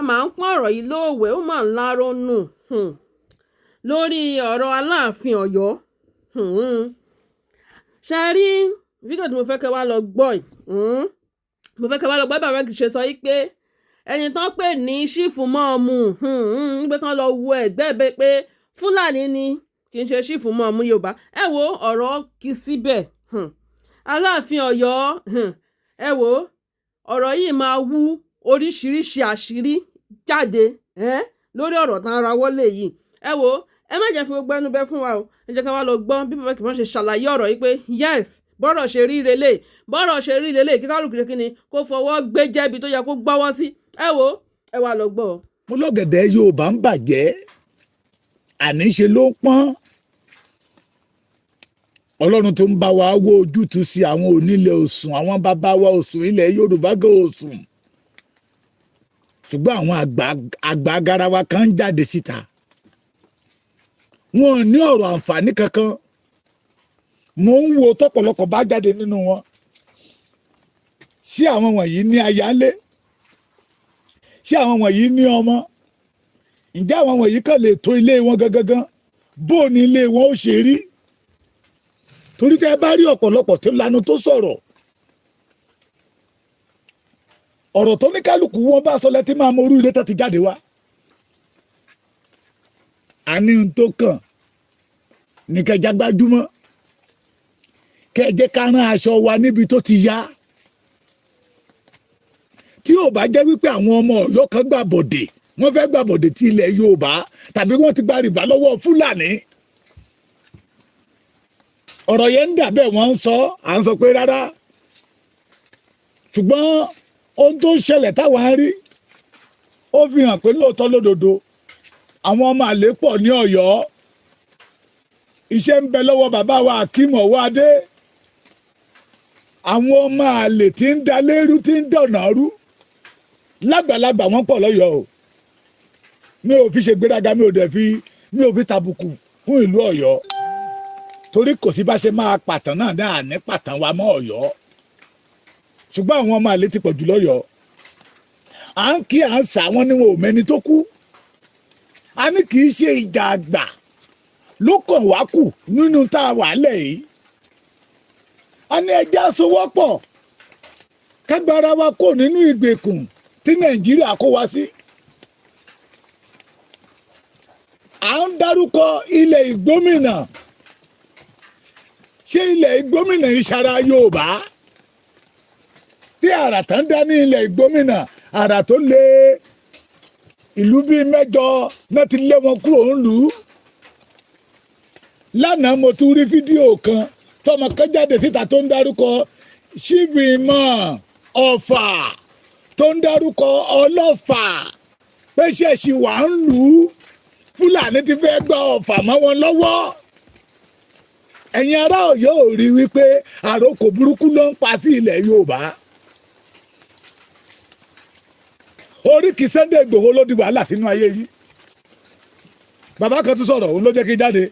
Máa ń pọ́n ọ̀rọ̀ yìí lóòwẹ̀, ó máa ń láronú lórí ọ̀rọ̀ Aláàfin Ọ̀yọ́. Ṣe rí fídíò tí mo fẹ́ kẹ́ wá lọ gbọ́ yìí? Mo fẹ́ kẹ́ wá lọ gbọ́ bàbá kì í ṣe sọ yìí pé ẹni tán pè ní Chief Imam, pé kán lọ wo ẹ̀gbẹ́ bẹ́ẹ̀ pé Fúlàní ni, kì í ṣe Chief Imam Yorùbá. Ẹ wo ọ̀rọ̀ kì í síbẹ̀. Aláàfin Ọ̀yọ́, ẹ wo ọ̀rọ̀ yìí máa wú oríṣiríṣi àṣírí jáde lórí ọ̀rọ̀ tán ara wọlé yìí. Ẹ wo, ẹ má jẹ́ fi gbogbo ẹnu bẹ fún wa o. Ẹ jẹ́ ká wá lọ gbọ́ bí bàbá kìí ṣe ṣàlàyé ọ̀rọ̀ yìí pé yes, bọ́rọ̀ ṣe rí relé, bọ́rọ̀ ṣe rí lélẹ̀, kí kálukú ṣe kí ni kó fọwọ́ gbé jẹ́bi tó yẹ kó gbọ́wọ́ sí. Ẹ wo, ẹ wá lọ gbọ́. Mo lọ́gẹ̀dẹ̀ Yorùbá ń bàjẹ́, àníṣe ló ń pọ́n. Ọlọ́run tó ń bá wa wó ojútùú sí àwọn onílẹ̀ òsùn, àwọn bàbá wa òsùn, ilẹ̀ Yorùbá gé òsùn, ṣùgbọ́n àwọn àgbà garawa kan ń jáde síta, wọn ò ní ọ̀rọ̀ àǹfààní kankan. Mo ń wo tọ́pọ̀lọpọ̀ bá jáde nínú wọn. Ṣé àwọn wọ̀nyí ní aya ńlé? Ṣé àwọn wọ̀nyí ní ọmọ? Ǹjẹ́ àwọn wọ̀nyí kàn lè tó ilé wọn gangan? Bó ní ilé wọn ó ṣe rí? Torí tẹ́ ẹ bá rí ọ̀pọ̀lọpọ̀ tó lanu tó sọ̀rọ̀, ọ̀rọ̀ tó ní kálukú wọn bá sọ lẹ́tí máa mọ orú ilé tó ti jáde wá. Àní ohun tó kàn ní kẹjá gbájúmọ́, kẹjẹ ká rán aṣọ wa níbi tó ti yá. Tí ò bá jẹ́ wípé àwọn ọmọ Ọ̀yọ́ kan gbà bọ̀dè, wọ́n fẹ́ gbà bọ̀dè tí ilẹ̀ Yorùbá, tàbí wọ́n ti gba rìbá lọ́wọ́ Fúlàní, ọ̀rọ̀ yẹn ń dà bẹ́ẹ̀. Wọ́n ń sọ, à ń sọ pé rárá, ṣùgbọ́n ohun tó ń ṣẹlẹ̀ táwọn á rí, ó fi hàn pé lóòótọ́ lódodo, àwọn ọmọ àlè pọ̀ ní Ọ̀yọ́. Iṣẹ́ ń bẹ lọ́wọ́ bàbá wa Akeem Ọwọ́adé. Àwọn ọmọ àlè tí ń da lérú, tí ń dọ̀nà rú lágbàlagbà, wọ́n pọ̀ lọ́yọ̀ọ́ o. Mi ò fi ṣe gbéraga, mi ò dẹ̀ fi, mi ò fi tàbùkù fún ìlú Ọ̀yọ́, torí kò sí bá ṣe máa pàtàn náà ní àní pàtàn wa mọ́ Ọ̀yọ́. Ṣùgbọ́n àwọn ọmọ àlè ti pọ̀ jù lọ́yọ̀ọ́. À ń kí à ń sà wọ́n ní wọn ò mẹ́ni tó kú. A ní kì í ṣe ìjà àgbà ló kàn wá kù nínú tá a wà lẹ̀ yìí. A ní ẹjẹ́ àsowọ́pọ̀ kágbára wa kò nínú ìgbèkùn tí Nàìjíríà kó wa sí. À ń dárúkọ ilẹ̀ Ìgbómìnà. Ṣé ilẹ̀ Ìgbómìnà ìsara Yorùbá tí àrà tán dá ní ilẹ̀ Ìgbómìnà, àrà tó lé ìlú bíi mẹ́jọ náà ti lé wọn kúrò ń lù ú? Lánàá, mo tún rí fídíò kan tọmọ kan jáde síta tó ń dárúkọ Chief Imam Ọ̀fà, tó ń dárúkọ Ọlọ́fà, pé ṣẹ̀ṣì wà ń lù ú, Fúlàní ti fẹ́ gba Ọ̀fà mọ́ wọn lọ́wọ́. Ẹ̀yin ará Ọ̀yọ́ ò rí wípé àròkò burúkú ló ń pa sí ilẹ̀ Yorùbá? Oríkì Sunday Ìgbòho ló di wàhálà sínú ayé yìí. Bàbá kan tún sọ̀rọ̀, òun ló jẹ́ kí n jáde.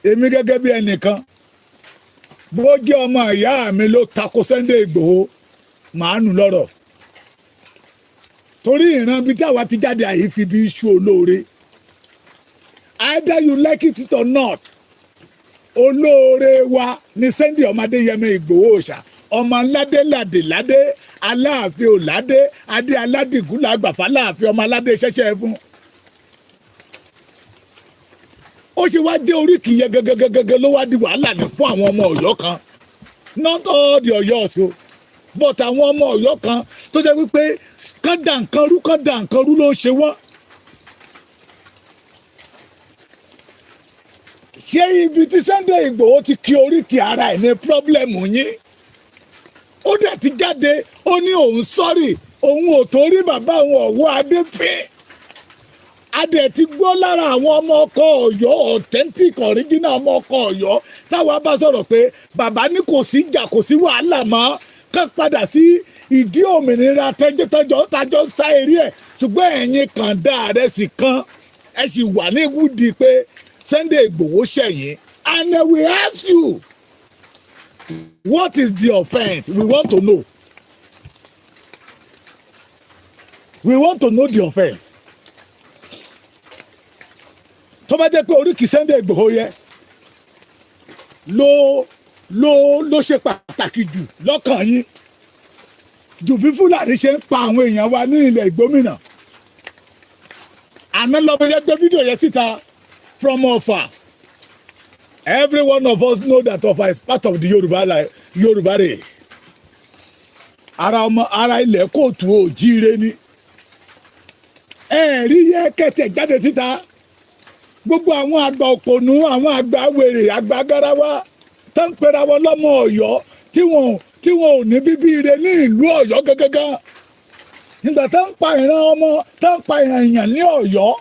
Èmi gẹ́gẹ́ bí ẹnìkan, bó jẹ́ ọmọ ìyá mi ló tako Sunday Ìgbòho, màá nù lọ́rọ̀, torí ìran bíi táwa ti jáde, àyè fi bí iṣu olóore. Either you like it or not, olóore wa ní Sunday ọmọdé Adéyẹmọ Ìgbòho Òòṣà, ọmọ aládé ládé ládé, Aláàfin òládé, adé aládìgún làgbàfà láàfin, ọmọ aládé ṣẹṣẹ fún. Ó ṣe wá dé oríkì yẹn gẹgẹgẹgẹ ló wá di wàhálà ní fún àwọn ọmọ Ọ̀yọ́ kan. Not all the Ọ̀yọ́ o, but àwọn ọmọ Ọ̀yọ́ kan tó jẹ́ wípé kán dà nǹkan rú, kán dà nǹkan rú ló ń ṣe wọ́n. Ṣé ibi tí Sunday Ìgbòho ti kí oríkì ara ẹ̀ ní problem yín? Ó dẹ̀ ti jáde, ó ní òun sorry, òun ò torí bàbá òun ọ̀wọ́ adé fín. A dẹ̀ ti gbọ́ lára àwọn ọmọ ọkọ Ọ̀yọ́, authentic original ọmọ ọkọ Ọ̀yọ́ táwa bá sọ̀rọ̀ pé bàbá ní kò sí ìjà, kò sí wàhálà mọ́, ká padà sí ìdí òmìnira tẹjọtẹjọ tájọ ń sá eré ẹ̀. Ṣùgbọ́n ẹ̀yin kàn dá rẹ̀ sì kan, ẹ sì wà ní ìwúdi pé Sunday Igboho ṣẹ̀yìn. And we ask you, what is the offence? We want to know. We want to know the offence. Tó bá jẹ́ pé oríkì Sunday Igboho yẹ ló ṣe pàtàkì jù lọ́kàn yín jù bí Fúlàní ṣe ń pa àwọn èèyàn wa ní ilẹ̀ Ìgbómìnà. Àná lọ́mọ yẹn gbé fídíò yẹn síta from Ọ̀fà. Every one of us know that Ọ̀fà is part of the Yorùbá life, Yorùbá race. Ara ọmọ ara ilẹ̀ kóòtù òjíire ni. Ẹ rí yẹ kẹtẹ jáde síta, gbogbo àwọn àgbà òpònú, àwọn àgbà wèrè, àgbà garawa tó ń pera wọn lọ́mọ Ọ̀yọ́, tí wọn ò ní bíbí ire ní ìlú Ọ̀yọ́ gángan, nígbà tó ń pa ìran ọmọ, tó ń pa èèyàn ní Ọ̀yọ́,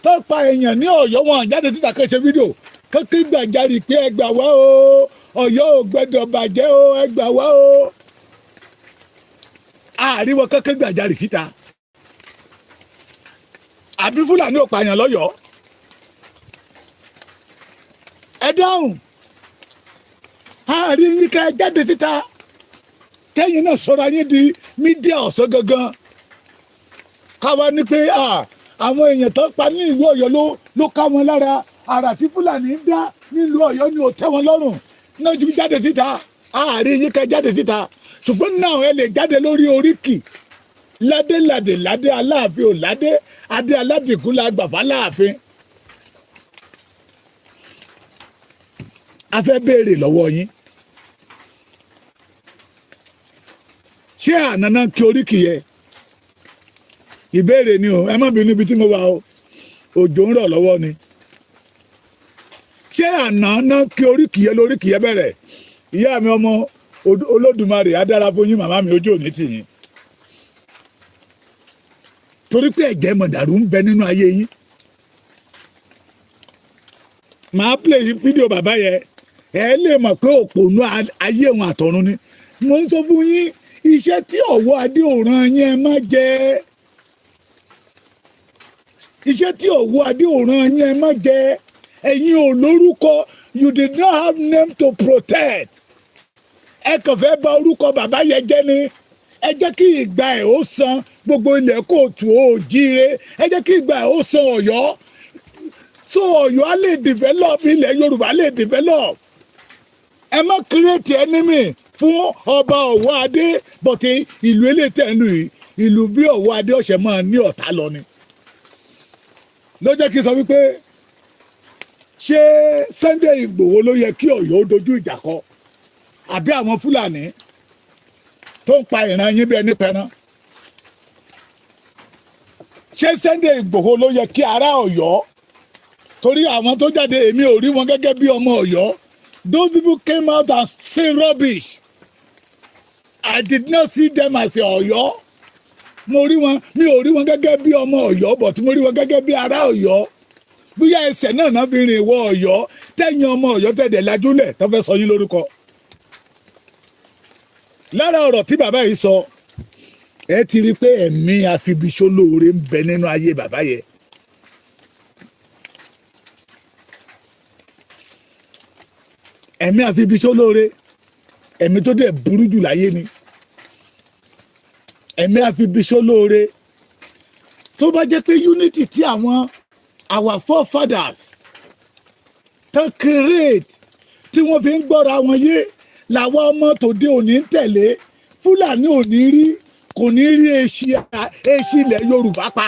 tó ń pa èèyàn ní Ọ̀yọ́, wọn jáde síta kẹ́ ṣe fídíò kékeré gbàjarì pé ẹ gbà wá o, Ọ̀yọ́ ò gbẹ́dọ̀ bàjẹ́ o, ẹ gbà wá o. Àríwọ̀ kékeré gbàjarì síta. Àbí Fúlàní ò pààyàn lọ́yọ̀ọ́? Ẹ dáhùn. Àárín yín ká jáde síta, kẹ́yìn náà sọ̀rọ̀ yín di media ọ̀sán gangan, káwa ní pé àwọn èèyàn tó pa ní ìlú Ọ̀yọ́ ló ká wọn lára. Àrà tí Fúlàní ń dá nílùú Ọ̀yọ́ ni ò tẹ́ wọn lọ́rùn náà ju jáde síta. Àárín yín ká jáde síta, ṣùgbọ́n náà ẹ lè jáde lórí oríkì ládéládé ládé Aláàfin ò ládé, adé aládìkú la gbà fáláàfin. A fẹ́ béèrè lọ́wọ́ yín, ṣé ànànà kí oríkì yẹ? Ìbéèrè ni o, ẹ má bínú ibi tí mo wà o, òjò ń rọ̀ lọ́wọ́ ni. Ṣé ànànà kí oríkì yẹ lóríkì yẹ bẹ̀rẹ̀? Ìyá mi ọmọ Olódùmarè á dára fún yín, màmá mi, ojú òní tì yín, torí pé ẹ̀jẹ̀ mọ̀dàrú ń bẹ nínú ayé yín. Màá play fídíò bàbá yẹn, ẹ lè mọ̀ pé òpònú ayé òun àtọ̀run ni. Mo ń sọ fún yín, iṣẹ́ tí ọ̀wọ́ adé òran yẹn má jẹ́, iṣẹ́ tí ọ̀wọ́ adé òran yẹn má jẹ́. Ẹ̀yin ò lórúkọ. You did not have name to protect. Ẹ kàn fẹ́ bà orúkọ bàbá yẹn jẹ́ ni. Ẹ jẹ́ kí ìgbà ẹ̀ ó san gbogbo ilẹ̀ kóòtù òjíire. Ẹ jẹ́ kí ìgbà ẹ̀ ó san Ọ̀yọ́, so Ọ̀yọ́ á lè develop, ilẹ̀ Yorùbá lè develop. Ẹ má create enemy fún ọba Ọ̀wọ́ Adé bọ̀tí ìlú eléyìí ń lù yìí, ìlú bí Ọ̀wọ́ Adé ọ̀sẹ̀ máa ní ọ̀tá lọ ni. Ló jẹ́ kí n sọ wípé, ṣé Sunday Ìgbòho ló yẹ kí Ọ̀yọ́ ó dojú ìjà kọ, àbí àwọn Fúlàní tó ń pa ìran yín bí ẹni pẹran? Ṣé Sunday Ìgbòho ló yẹ kí ará Ọ̀yọ́? Torí àwọn tó jáde, èmi ò rí wọn gẹ́gẹ́ bí ọmọ Ọ̀yọ́. Those people came out and say rubbish. I did not see them as Ọ̀yọ́. Mo rí wọn, mi ò rí wọn gẹ́gẹ́ bí ọmọ Ọ̀yọ́, but mo rí wọn gẹ́gẹ́ bí ará Ọ̀yọ́. Bóyá ẹsẹ̀ náà náà fi rìn wọ Ọ̀yọ́, tẹ̀yìn ọmọ Ọ̀yọ́ tẹ̀dẹ̀ lajúlẹ̀ tó fẹ́ sọ yín lórúkọ. Lára ọ̀rọ̀ tí bàbá yìí sọ, ẹ ti rí i pé ẹ̀mí àfibiṣólóore ń bẹ nínú ayé bàbá yẹn. Ẹ̀mí àfibiṣólóore, ẹ̀mí tó dẹ̀ burú jù láyé ni ẹ̀mí àfibiṣólóore. Tó bá jẹ́ pé unity tí àwọn our forefathers tán create, tí wọ́n fi ń gbọ́ra wọn yé, làwọn ọmọ tòde òní ń tẹ̀lé, Fúlàní ò ní rí, kò ní rí èsì ilẹ̀ Yorùbá pa.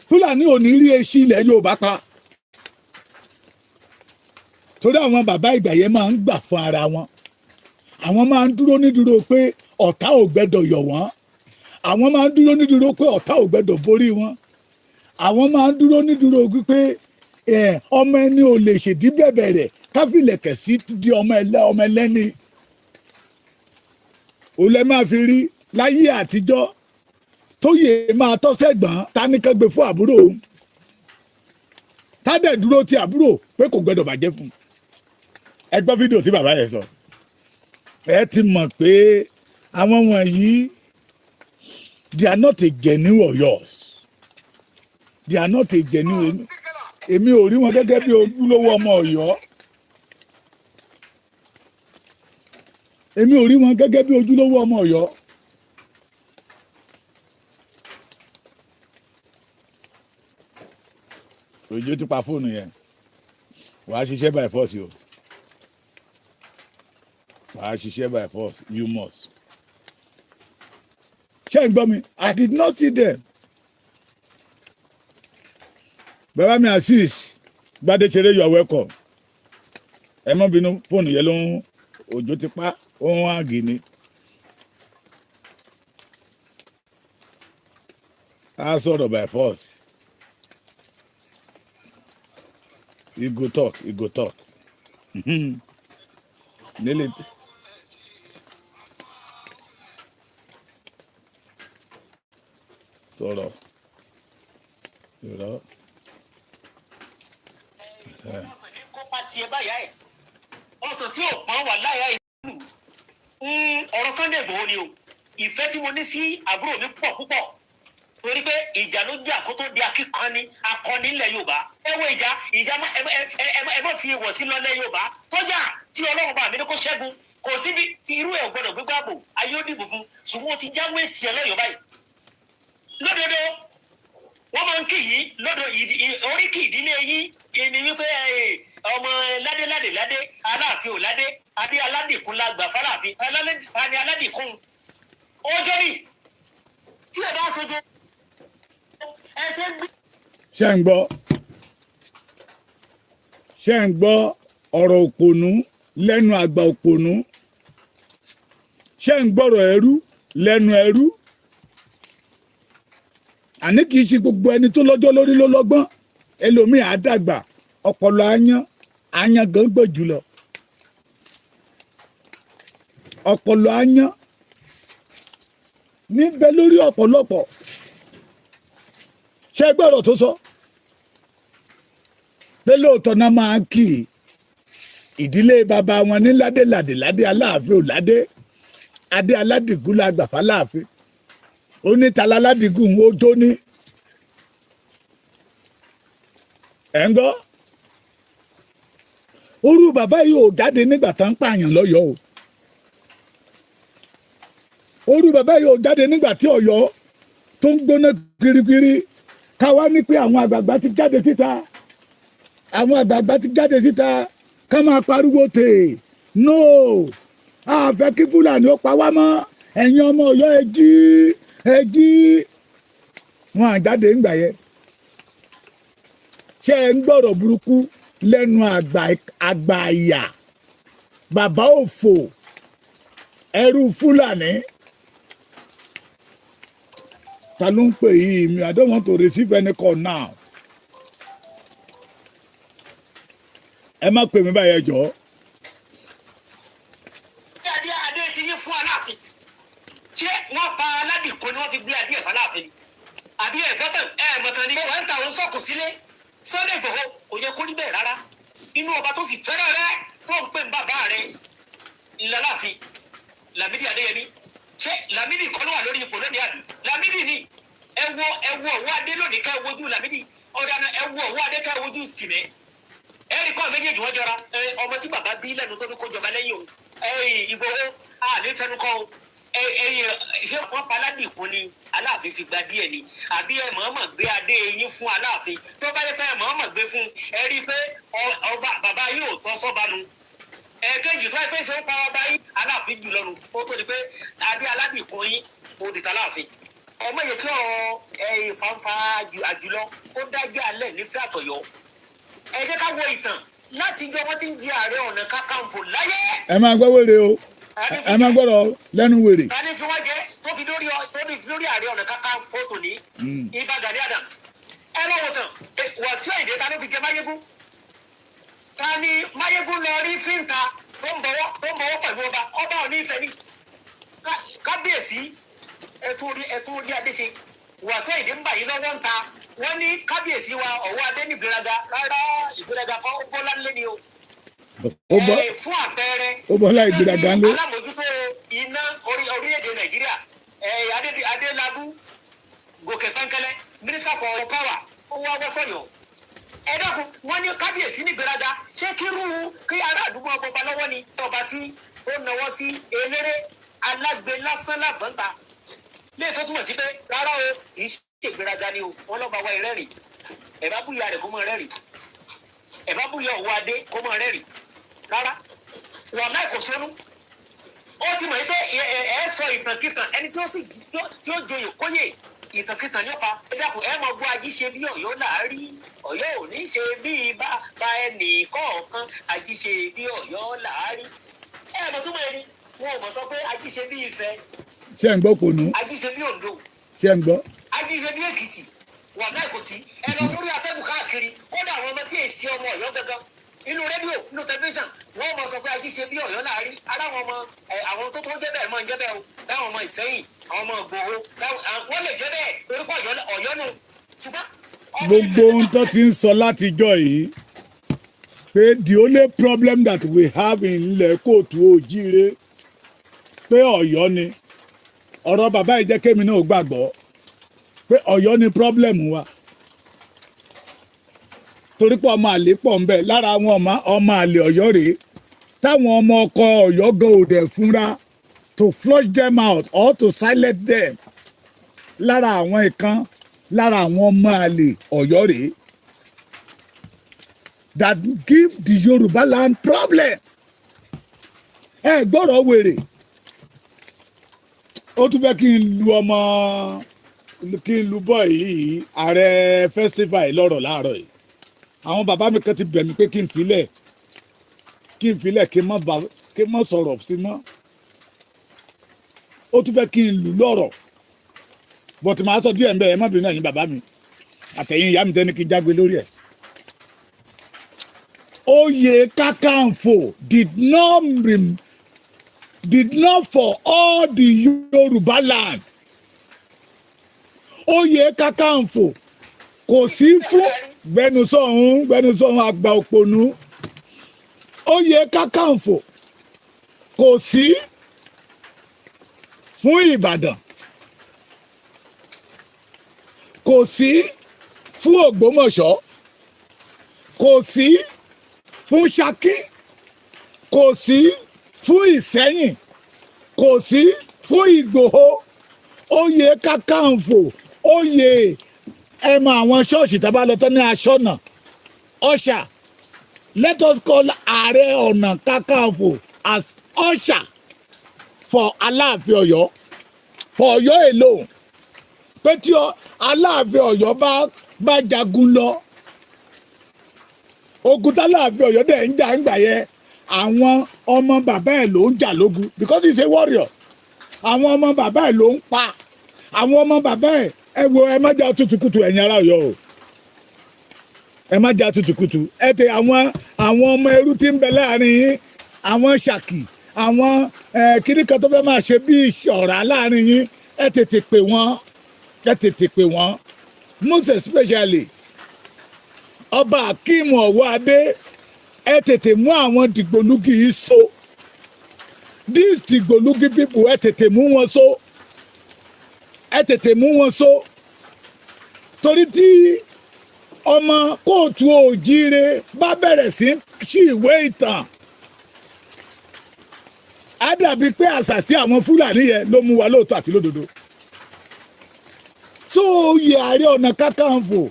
Fúlàní ò ní rí èsì ilẹ̀ Yorùbá pa, torí àwọn bàbá ìgbà yẹn máa ń gbà fún ara wọn. Àwọn máa ń dúró nídúró pé ọ̀tá ò gbẹ́dọ̀ yọ̀ wọ́n. Àwọn máa ń dúró nídúró pé ọ̀tá ò gbẹ́dọ̀ borí wọn. Àwọn máa ń dúró nídúró wípé ọmọ ẹni ò lè ṣèdí bẹ̀bẹ̀ rẹ̀ káfílẹ̀kẹ̀ sí di ọmọ ẹlẹ́ ọmọ ẹlẹ́ni. Ò lẹ́ máa fi rí láyé àtijọ́, tóyè máa tọ́ sẹ́gbọ̀n táníkàn gbé fún àbúrò òun, tádẹ̀ dúró ti àbúrò pé kò gbẹ́dọ̀ bàjẹ́ fún un. Ẹ gbọ́ fídíò tí bàbá yẹn sọ, ẹ ti mọ̀ pé àwọn wọ̀nyí, they are not a genuine Ọ̀yọ́s, they are not a genuine. Èmi ò rí wọn gẹ́gẹ́ bí ojúlówó ọmọ Ọ̀yọ́. Èmi ò rí wọn gẹ́gẹ́ bí ojúlówó ọmọ Ọ̀yọ́. Òjò ti pa fóònù yẹn. Wàá ṣiṣẹ́ by force o, wàá ṣiṣẹ́ by force, you must. Ṣé ń gbọ́ mi? I did not see them. Bàbá mi Azeez Gbadéṣeré, you are welcome. Ẹ má bínú, fóònù yẹn ló ń, òjò ti pa, ó ń hang ni. Á sọ̀rọ̀ by force. You go talk, you go talk. Nílé sọ̀rọ̀ irọ́. Ọsàn ní kópa tiẹ̀ báyà ẹ̀, ọsàn tí ò pọ́n wà láyà ìlú. Ọ̀rọ̀ Sunday Igboho ni o. Ìfẹ́ tí mo ní sí àbúrò mi pọ̀ púpọ̀, torí pé ìjà ló jà kó tó di akíkanni akọni ilẹ̀ Yorùbá. Ẹ wo ìjà, ìjà ẹ má fi ìwọ̀ sí lọ́lẹ̀ Yorùbá tọ́jà tí Ọlọ́run bá mi ní kó ṣẹ́gun. Kò síbi tí irú ẹ̀ ò gbọ́dọ̀ gbégbá bò, ayé ó dìbò fún, ṣùgbọ́n ó ti jáwé tiẹ̀ lọ́yọ̀ọ́ báyìí. Lódodo, wọ́n máa ń kì í lọ́dọ̀ oríkì ìdílé yín ni wípé ọmọ ládé ládé ládé, Aláàfin ò ládé, adé aládìkún la gbà fáláàfin aládé aládìkún ọjọ́ ni tí ẹ bá sojú ẹ ṣe ń gbé. Ṣé ń gbọ́? Ṣé ń gbọ́ ọ̀rọ̀ òpònú lẹ́nu àgbà òpònú? Ṣé ń gbọ́rọ̀ ẹrú lẹ́nu ẹrú? Àní kì í ṣe gbogbo ẹni tó lọ́jọ́ lórí ló lọ́gbọ́n. Ẹlòmíì á dàgbà, ọpọlọ áyán, áyán gan gbọ́ jùlọ. Ọpọlọ áyán níbẹ̀ lórí ọ̀pọ̀lọpọ̀. Ṣé gbọ́rọ̀ tó sọ pé lóòótọ́ náà máa ń kì í ìdílé bàbá wọn ní ládé ládé ládé, Aláàfin ò ládé, adé aládìgún la gbà fáláàfin, onítàlá aládìgún ó jó ní. Ẹ̀ ń gbọ́, orú bàbá yìí ò jáde nígbà tá ń pààyàn lọ́yọ̀ọ́ o. Orú bàbá yìí ò jáde nígbà tí Ọ̀yọ́ tó ń gbóná kirikiri. Káwá ní pé àwọn àgbààgbà ti jáde síta, àwọn àgbààgbà ti jáde síta, ká máa pariwo tè no, a fẹ́ kí Fúlàní ó pa wá mọ́, ẹ̀yin ọmọ Ọ̀yọ́ ẹ jí, ẹ jí. Wọn à jáde ńgbà yẹn. Ṣé ẹ ń gbọ́rọ̀ burúkú lẹ́nu àgbà àgbà àyà, bàbá òfò, ẹrú Fúlàní? Ta ló ń pè yìí mi? I don't want to receive any call now. Ẹ má pè mí báyìí, ẹ jọ̀ọ́. Adé adé ti yín fún Aláàfin, ṣé wọ́n pa aládìkún ni wọ́n fi gbé adé ẹ̀fọ́ Aláàfin ni àbí ẹ̀ gbọ́tàn ẹ̀ mọ̀tàn ni wọ́n ń ta òun sọ̀kù sílé? Sunday Igboho kò yẹ kó rí bẹ́ẹ̀ rárá. Inú ọba tó sì fẹ́ràn rẹ tó ń pè ń bàbá rẹ ńlá Láàfin Lámídì Adéyẹmí, ṣé Lámídì kọ́ ló wà lórí ipò lónìí àbí? Lámídì ni. Ẹ wo, ẹ wo ọwọ́ adé lónìí, ká ẹ wojú Lámídì ọ̀dà, ẹ wo ọwọ́ adé, ká ẹ wojú Sìmẹ́. Ẹ̀rí kọ́ méjèèjì wọ́n jọra. Ọmọ tí bàbá bí lẹ́nu tó ní kó jọba lẹ́yìn o. Ìgbòho àní fẹnu kọ́ o. Ṣé wọ́n pa aládìkún ni Aláàfin fi gba díẹ̀ ni, àbí ẹ mọ̀ọ́mọ̀ gbé adé yín fún Aláàfin? Tó bá yẹ pé ẹ mọ̀ọ́mọ̀ gbé fún, ẹ rí i pé ọba bàbá yóò tọ́ sọ́ba nu. Ẹ̀ẹ́kejì, tó ẹ pé ṣe ń pa ọba yín Aláàfin jù lọ́nu, ó tó di pé adé aládìkún yín ó di tàláàfin. Ọmọ yìí kí ọ̀rọ̀ ìfànfà àjùlọ ó dájú alẹ́ nífẹ̀ẹ́ àtọ̀yọ́. Ẹ jẹ́ ká wo ìtàn láti jọ wọ́n ti ń di Ààrẹ Ọ̀nà Kakanfò láyé. Ẹ máa gbọ́ wèrè o, ẹ máa gbọ́dọ̀ lẹ́nu wèrè. Ta ni fi wọ́n jẹ tó fi lórí Ààrẹ Ọ̀nà Kakanfò tòní? Ìbà Gani Adams. Ẹ lọ wò tán Wàsíù Àyìndé, ta ló fi jẹ Máyégún? Ta ni Máyégún lọ rí fíńtà tó ń bọ̀wọ́ pẹ̀lú ọba? Ọba ò ní ìfẹ́ ní kábíyèsí. Ẹtún rí adé ṣe. Wàsíù Àyìndé ń bà yín lọ́wọ́ ń ta. Wọ́n ní kábíyèsí wa ọ̀wọ́ adé ní ìgbéraga. Rárá, ìgbéraga kọ́, ó bọ́lá ńlé ni o. Ó bọ́ Fún àpẹẹrẹ, ó bọ́lá ìgbéraga ńlé. Alámòjútó iná orílẹ̀-èdè Nàìjíríà, Adélábù Gòkè Pẹ́ńkẹ́lẹ́, Minister for Power, ó wá wọ́sọ̀yọ̀. Ẹ dákun, wọ́n ní kábíyèsí ní ìgbéraga. Ṣé kírú kí ará àdúgbò ọba lọ́wọ́ ni ọba tí Ó nawọ́ sí eléré alágbe lásán lásán ta lè tó túmọ̀ sí pé rárá o, kì í ṣègbéraga ni o. Wọ́n lọ́ba wa ìrẹ́rìn, ẹ̀ bá búya rẹ̀ kó mọ̀ rẹ́rìn, ẹ̀ bá búya òwò adé kó mọ̀ rẹ́rìn. Rárá, wàláì, kò sónú. Ó ti mọ̀ pé ẹ sọ ìtànkìtàn, ẹni tí ó sì tí ó joyè kóyè, ìtànkìtàn ní ọ̀pá. Ẹ dákun, ẹ mọ̀ gbọ́: ají ṣe bí Ọ̀yọ́ là á rí, Ọ̀yọ́ ò ní ṣe bí bá ẹnì kọ̀ọ̀kan. Ají ṣe bí Ọ̀yọ́ là á rí. Ẹ mọ̀ túmọ̀ ẹni wọn ò mọ̀ sọ pé ají ṣe bí Ifẹ̀. Ṣé ń gbọ́ kònú? Ají ṣe bí Oǹdó. Ṣé ń gbọ́? Ají ṣe bí Èkìtì. Wàláì, kò sí. Ẹ lọ sórí atẹ́gùn káàkiri, kódà àwọn ọmọ tí èsì ọmọ Ọ̀yọ́ gangan, inú rédíò, inú tẹlifíṣàn, wọ́n mọ̀ sọ pé ají ṣe bí Ọ̀yọ́ láàrí. Ara àwọn ọmọ ẹ, àwọn tó jẹ́ bẹ́ẹ̀ mọ̀ ń jẹ́ bẹ́ẹ̀ o. Láwọn ọmọ Ìsẹ́yìn, àwọn ọmọ Ìgbòho, wọ́n lè jẹ́ bẹ́ẹ̀ orúkọ Ọ̀yọ́ nù, ṣùgbọ́n ọmọ Gbogbo Ifẹ̀ ohun tó ti ń sọ látijọ́ yìí pé the only problem that we have in ilẹ̀ káàárọ̀ oòjíire, pé Ọ̀yọ́ ni. Ọ̀rọ̀ bàbá yìí jẹ́ kémi náà gbàgbọ́ pé Ọ̀yọ́ ni problem wa, torí pé ọmọ àlè pọ̀ ń bẹ lára àwọn ọmọ àlè Ọ̀yọ́ rèé, táwọn ọmọ ọkọ Ọ̀yọ́ gan ò dẹ̀ fúnra to flush them out or to silence them. Lára àwọn ìkan lára àwọn ọmọ àlè Ọ̀yọ́ rèé that give the Yorùbá land problem. Ẹ gbọ́rọ̀ wèrè, ó tún fẹ́ kí n lu ọmọ, kí n lu bọ́ yìí, ààrẹ festival yìí lọ́rọ̀ láàárọ̀ yìí. Àwọn bàbá mi kan ti bẹ̀ mí pé kí n filẹ̀, kí n filẹ̀, kí n má ba, kí n má sọ̀rọ̀ sí mọ́. Ó tún fẹ́ kí n lù lọ́rọ̀, but màá sọ díẹ̀ nbẹ. Ẹ má bínú, ẹ̀yin bàbá mi àtẹ̀yin ìyá mi tẹ́ni kí n jágbe lórí ẹ̀. Oyè Kakanfò did not for all the Yorùbá land. Oyè Kakanfò kò sí fún gbẹnusọ̀hún, gbẹnusọ̀hún, àgbà òpònú. Oyè Kakanfò kò sí fún Ìbàdàn, kò sí fún Ògbómọ̀ṣọ́, kò sí fún Ṣakí, kò sí fún Ìsẹ́yìn, kò sí fún Ìgbòho. Oyè Kakanfò, oyè ẹ mọ àwọn ṣọ́ọ̀ṣì tá a bá lọ tán ní aṣọ́nà ọ̀ṣà. Let us call Ààrẹ Ọ̀nà Kakanfò as usher for Aláàfin Ọ̀yọ́, for Ọ̀yọ́ alone, pé tí Aláàfin Ọ̀yọ́ bá jagun lọ, ogun tÁláàfin Ọ̀yọ́ dẹ̀ ń jà ń gbà yẹ, àwọn ọmọ bàbá ẹ̀ ló ń jà lógun because he is a warrior. Àwọn ọmọ bàbá ẹ̀ ló ń pa àwọn ọmọ bàbá ẹ̀. Ẹ wo, ẹ má jà tutukutu, ẹ̀yin ará Ọ̀yọ́ o, ẹ má jà tutukutu. Ẹ tẹ àwọn ọmọ ẹrú tí ń bẹ láàrin yín, àwọn ṣàkì, àwọn kíní kan tó fẹ́ máa ṣe bí ọ̀rá láàrin yín, ẹ tètè pè wọ́n, ẹ tètè pè wọ́n. Most especially Ọba Akeem Ọwọ́adé, ẹ tètè mú àwọn dìgbòlugi yìí so. These dìgbòlugi people, ẹ tètè mú wọn so, ẹ tètè mú wọn so, torí tí ọmọ káàárọ̀ oòjíire bá bẹ̀rẹ̀ sí sí ìwé ìtàn, á dàbí pé àṣàsí àwọn Fúlàní yẹn ló mú wa lóòótọ́ àti lódodo. Tó oyè Ààrẹ Ọ̀nà Kakanfò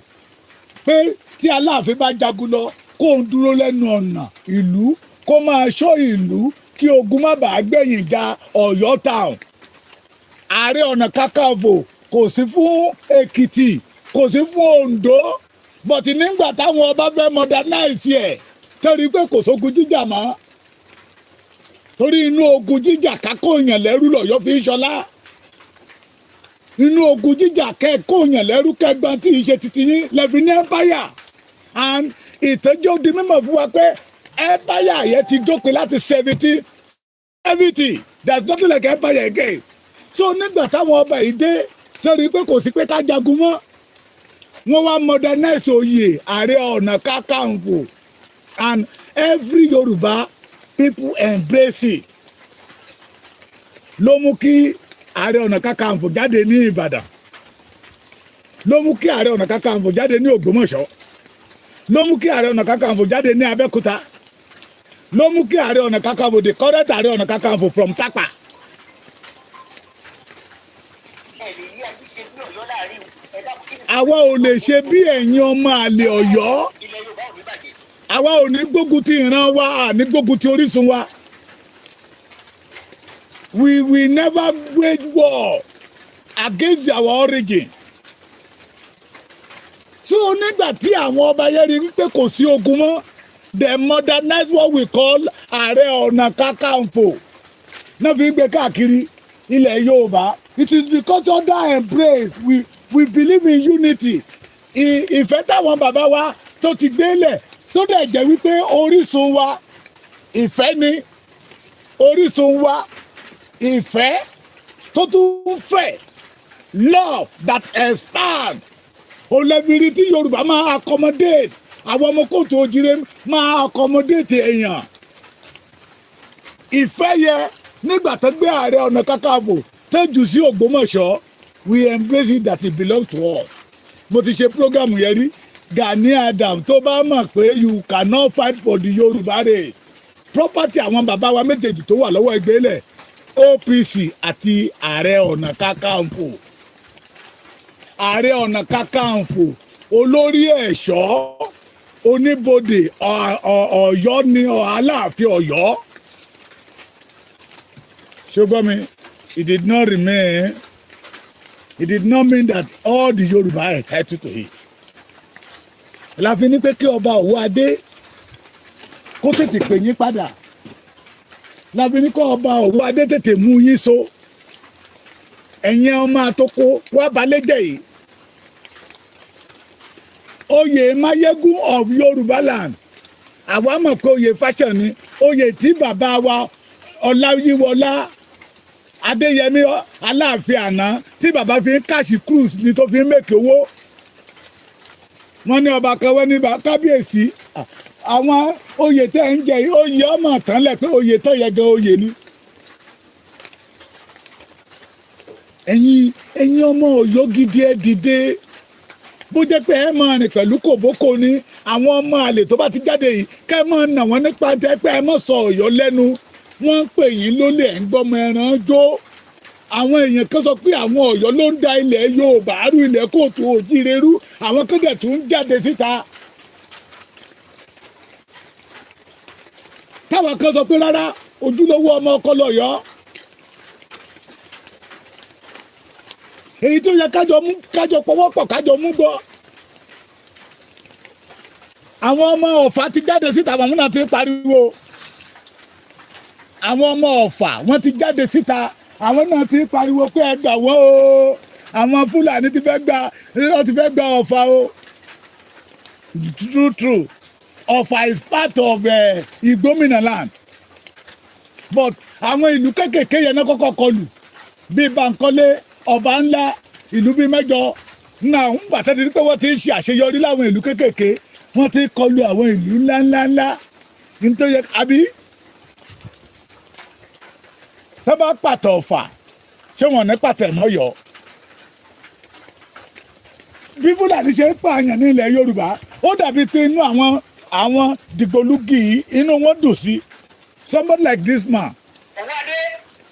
pé tí Aláàfin bá jagun lọ, kó ń dúró lẹ́nu ọ̀nà ìlú, kó máa ṣọ́ ìlú kí ogun má bàa gbẹ̀yìn ja Ọ̀yọ́ town. Ààrẹ Ọ̀nà Kakanfò kò sí fún Èkìtì, kò sí fún Oǹdó, but nígbà táwọn ọba fẹ́ modernize ẹ̀, torí pé kò sógun jíjà mọ́, torí inú ogun jíjà kákóyàn lẹ́rú lọ́yọ́ fi ń ṣọlá, inú ogun jíjà kẹ́kọ̀ọ́yàn lẹ́rú kẹgbọ́n tí ì ṣe titi yín lẹ́fi ní empire. And ìtẹ́jọ́ di mímọ̀ fún wa pé empire yẹn ti dópin láti 1770. There is nothing like empire again. So nígbà táwọn ọba yìí dé, torí pé kò sí pé ká jagun mọ́, wọ́n wá modernize oyè Ààrẹ Ọ̀nà Kakanfò and every Yorùbá people embrace it. Ló mú kí Ààrẹ Ọ̀nà Kakanfò jáde ní Ìbàdàn, ló mú kí Ààrẹ Ọ̀nà Kakanfò jáde ní Ògbómọ̀ṣọ́, ló mú kí Ààrẹ Ọ̀nà Kakanfò jáde ní Abẹ́òkúta. Ló mú kí Ààrẹ Ọ̀nà Kakanfò, the current Ààrẹ Ọ̀nà Kakanfò from Tápà. Ẹ lè yí ayé ṣe bí Ọ̀yọ́ láàrin ẹ dákun, kí ni? Àwa ò lè ṣe bí ẹ̀yin ọmọ àlè Ọ̀yọ́. Ilẹ̀ Yorùbá ò ní bàjẹ́. Àwa ò ní gbógun ti ìran wa, à ní gbógun ti orísun wa. We will never wage war against our origin. So nígbà tí àwọn ọba yẹn rí wípé kò sí ogun mọ́, they modernize what we call Ààrẹ Ọ̀nà Kakanfò náà fi ń gbé káàkiri ilẹ̀ Yorùbá. It is because other embrace, we believe in unity. Ìfẹ́ táwọn bàbá wa tó ti gbélẹ̀, tó dẹ̀ jẹ́ wípé orísun wa ìfẹ́ ni, orísun wa ìfẹ́ tó tún fẹ̀, love that expand olẹ́bìrì tí Yorùbá máa accommodate, àwọn ọmọ káàárọ̀ oòjíire máa accommodate èèyàn. Ìfẹ́ yẹ nígbà tó gbé Ààrẹ Ọ̀nà Kakanfò tó jù sí Ògbómọ̀ṣọ́, we embrace it that it belong to us. Mo ti ṣe program yẹn rí. Gani Adams, tó bá mọ̀ pé you cannot fight for the Yorùbá race, property àwọn bàbá wa méjèèjì tó wà lọ́wọ́ ẹgbẹ́ lẹ̀, OPC àti Ààrẹ Ọ̀nà Kakanfò. Ààrẹ Ọ̀nà Kakanfò, olórí ẹ̀ṣọ́ oníbodè Ọ̀yọ́ ni, Aláàfin Ọ̀yọ́. Ṣùgbọ́n mi, it did not mean that all the Yorùbá are entitled to it. Láfi ní pé kí ọba Òwò Adé kó tètè pè yín padà. Láfi ní kó ọba Òwò Adé tètè mú yín so. Ẹ̀yin ọmọ àtọkọ wá balẹ̀ jẹ́ yìí, oyè Mayegun of Yorùbá land, àwa mọ̀ pé oyè fashion ni, oyè tí bàbá wa Ọláyíwọlá Adéyẹmí Aláàfin àná tí bàbá fi ń catch cruise ni, tó fi ń make owó. Wọ́n ní ọba kan, wọ́n ní kábíyèsí, àwọn oyè tẹ́ ń jẹ yìí, oyè ọmọ tán lẹ̀ pé oyè tó yẹ gan oyè ni. Ẹ̀yin ọmọ Ọ̀yọ́ gidi, ẹ dìde. Bó jẹ́ pé ẹ máa rìn pẹ̀lú kòbókò ni, àwọn ọmọ àlè tó bá ti jáde yìí, kẹ́ ẹ máa nà wọ́n nípa tẹ́ pé ẹ má sọ Ọ̀yọ́ lẹ́nu. Wọ́n ń pè yín lólè, ẹ̀ ń gbọ́mọ ẹran jó. Àwọn èèyàn kan sọ pé àwọn Ọ̀yọ́ ló ń da ilẹ̀ Yorùbá rú, ilẹ̀ káàárọ̀ oòjíire rú. Àwọn kan dẹ̀ tún ń jáde síta. Táwọn kan sọ pé rárá, ojúlówó ọmọ ọkọ lọ́yọ́, èyí tó yẹ kájọ mú, kájọ pọwọ́pọ̀, kájọ mú gbọ́. Àwọn ọmọ Ọ̀fà ti jáde síta, àwọn náà ti ń pariwo. Àwọn ọmọ Ọ̀fà, wọ́n ti jáde síta, àwọn náà ti ń pariwo pé ẹ gbà wọ́n o, àwọn Fúlàní ti fẹ́ gba, wọ́n ti fẹ́ gba Ọ̀fà o. True true, Ọ̀fà is part of Ìgbómìnà land, but àwọn ìlú kékèké yẹn náà kọ́kọ́ kọlù, bíi Bankole, Ọba Ńlá, ìlú bíi mẹ́jọ náà. Ń gbà tẹ́tí pé wọ́n ti ń ṣe àṣeyọrí láwọn ìlú kékèké, wọ́n ti kọlù àwọn ìlú ńláńláńlá nítorí àbí tó bá pàtó Ọ̀fà, ṣé wọn ní pàtó ẹ̀mọ́yọ̀? Bí Fúlàní ṣe ń pààyàn ní ilẹ̀ Yorùbá, ó dàbí pé inú àwọn dìgbòlugi yìí, inú wọn dùn sí somebody like this man. Òwò Adé,